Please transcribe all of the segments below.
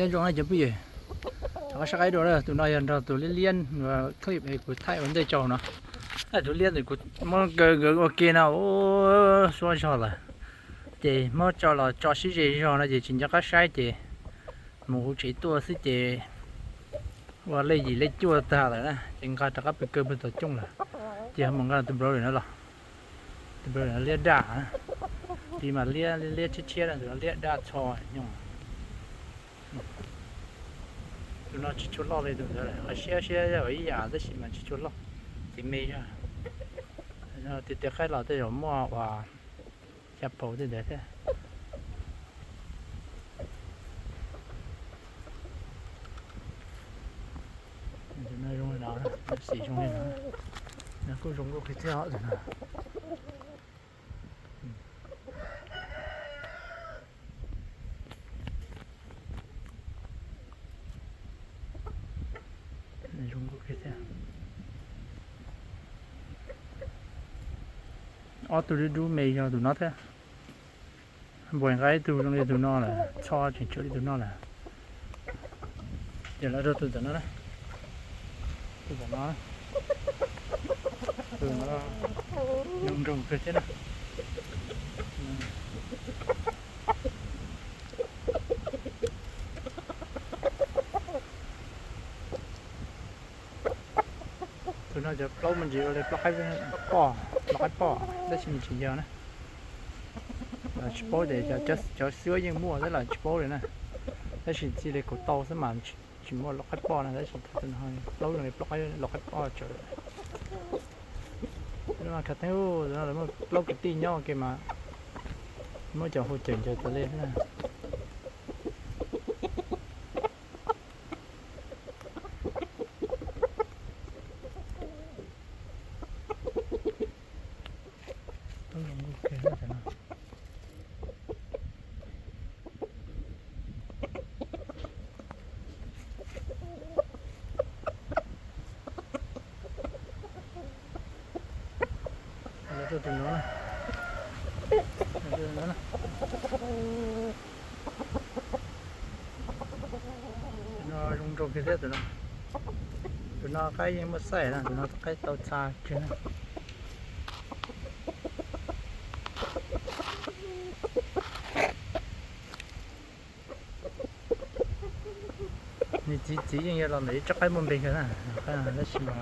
Zoo na cov phooj ywg, rov qab saib dua, tus no yog nrog tus liab liab clip kuv thaij ua ntej tso no. Tus liab ntawd kuv muab kaw nkawd ua ke no, suab zog lawm. Ces muab tso los tso sib ze zog no ces tsis nco qab saib ces mus hauv tsev tuaj xwb ces ua lej yim lej cuaj tag lawm na ces nqa rov qab pw kaw pw tom cooj lawm. Ces ho mus nqa tus brother no los, tus brother no liab daj, tiv mas liab liab tshiab tshiab, tus no liab daj txho nyob. Tus no tsis tshua loj li tus ntawd, qhov siab siab ib yam tab sis mas tsis tshua loj, ces me zog. Tias tias qaib los tej zaum muaj uas xya phaum tej ntawd thiab. Tus no zoo li no, xim zoo li no, no kuj zoo nkauj kiag thiab os tus no. Zoo nkauj kiag thiab. Ob tug dub dub me yog tus no thiab. Npua nqa ib tug zoo li tus no lawm, txho tseem tshuav li tus no lawm. Ces lawv rau tus ntawm no na, tus ntawm no, tus no zoo nraug kawg thiab na. Tus no cov plaub me ntsis ua li plaub qaib poj, plaub qaib poj tab sis nws tsis yog na. Tsis paub tias cov xwb yeej muaj thiab los tsis paub li na. Tab sis txij li kuv tau xwb mas tsis muaj plaub qaib poj na, tab sis plaub zoo li plaub qaib poj tsawv. Khav theeb, muaj plaub kwv tij nyob ua ke mas muab cov hu cawm ncaws tas li na. Tus no zoo nraug kawg thiab tus no. Tus no qaib yeej muaj xaij na, tus no qaib tau txha kawg na. Nws txiv txiv yeej yog los ntawm ib tsob qaib muaj npe kawg na, tab sis mas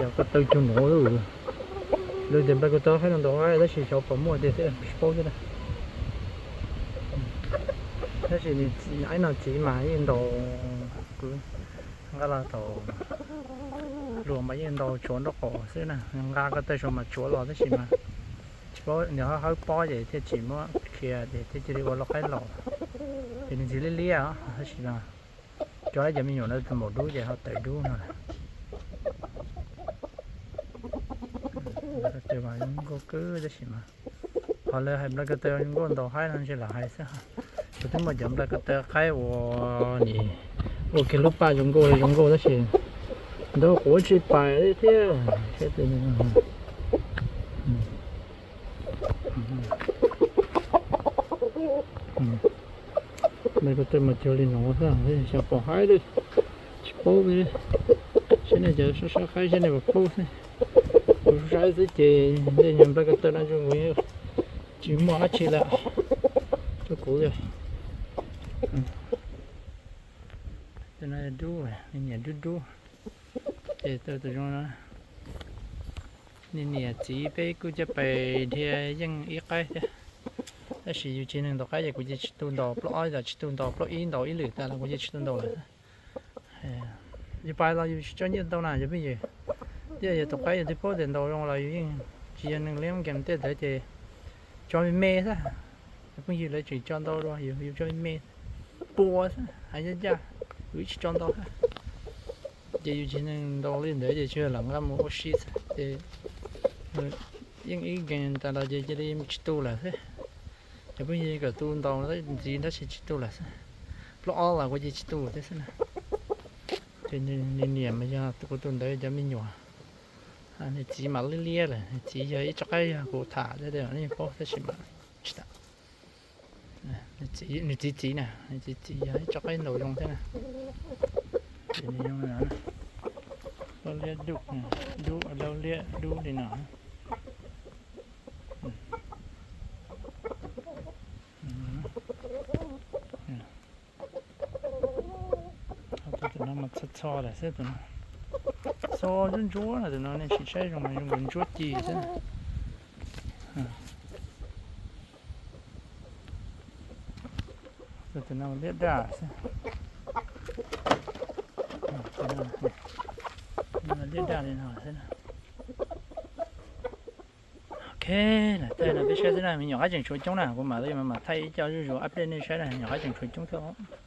yog ko taw cuag nuav lawm tias nplai ko taw qaib no ntaus qaib tab sis xyov puas muaj tiag thiab tsis paub thiab na. Tab sis nws txiv qaib no txiv mas yeej ntaus, kuv nqa los thaum hluas mas yeej ntaus tshuav nraub qaum xwb na, nqa ko taw saum mas tshuav los tab sis mas tsis paub nws ho hawb pob ces thiaj tsis muab khiav ces thiaj cia li ua lau qaib los. Ces nws txiv liab liab os tab sis mas cov ib cov me nyuam no tus maum dub ces ho tawm dub no. Nplai ko taw mas zoo nkauj kawg tab sis mas qhov lawv hais nplai ko taw zoo nkauj ntaus qaib no ntshe lam hais xwb. Kuv twb muaj cov nplai ko taw qaib uas nim ua kiag lub paj zoo nkauj zoo nkauj tab sis ntawd quav tsis pais li thiab. Nplai ko taw mas cuag li no xwb, xyov pom haib li, tsis paub li. Saib nej cov sab sab qaib saib nej puas paub xwb. Kuv saib xwb ces tej nyuag nplai ko taw no zoo kuv tsis muaj dab tsi lawm rau kuv li. Tus no dub, nws niam dub dub. Ces tau tus zoo no. Nws niam txiv peb kuj coj pais dhia yeej ib qaib thiab. Tab sis yus tsis neeg ntaus qaib ces kuv cia tsis tu ntaus, plaub ob los tsis tu ntaus, plaub ib ntaus ib lwm tas los kuv cia tsis tu ntaus lawm. Yus pais los yus tsis tso nyiaj ntau na cov phooj ywg. Thiab yog tus qaib yog twb paub tias ntaus zoo los yus yeej tsis yog neeg liab nkees tej ntawd ces tso me me xwb. Cov phooj ywg lawv tseem tso ntau dua, yus tso me me, pua xwb, hais ncaj ncaj, yus tsis tso ntau xwb. Ces yus tsis neeg ntaus li ntawd ces tsuas yog lam nqa mus ua si xwb ces yeej ib nkees tas los ces cia li tsis tu lawm xwb. Cov phooj ywg kom tu ntaus ntxiv tab sis tsis tu lawm xwb. Plaub ob los kuv cia tsis tu thiab xwb na. Ces nws niam mas yog kuv tus ntawd cov me nyuam. Nws txiv mas liab liab lawm, nws txiv yog ib tsob qaib yog kuv tham thiab nej paub tab sis mas tsis tham. Nws txiv txiv na, nws txiv txiv yog ib tsob qaib ntaus zoo thiab na. Ces nws zoo li no, laub liab dub, dub laub liab dub li no. Tus no mas txho txho lawm xwb tus no. Txho ntsuab ntsuab no, tus no nej sim saib zoo mas zoo nkauv ntsuab ci xwb. Tus no liab daj xwb. Liab daj li no xwb. Ok, na thaij no peb saib xwb na, me nyuam qaib tseem tshuav coob na, kuv mam li mam thaij ib co zuj zus update nej saib na, me nyuam qaib tseem tshuav coob thiab.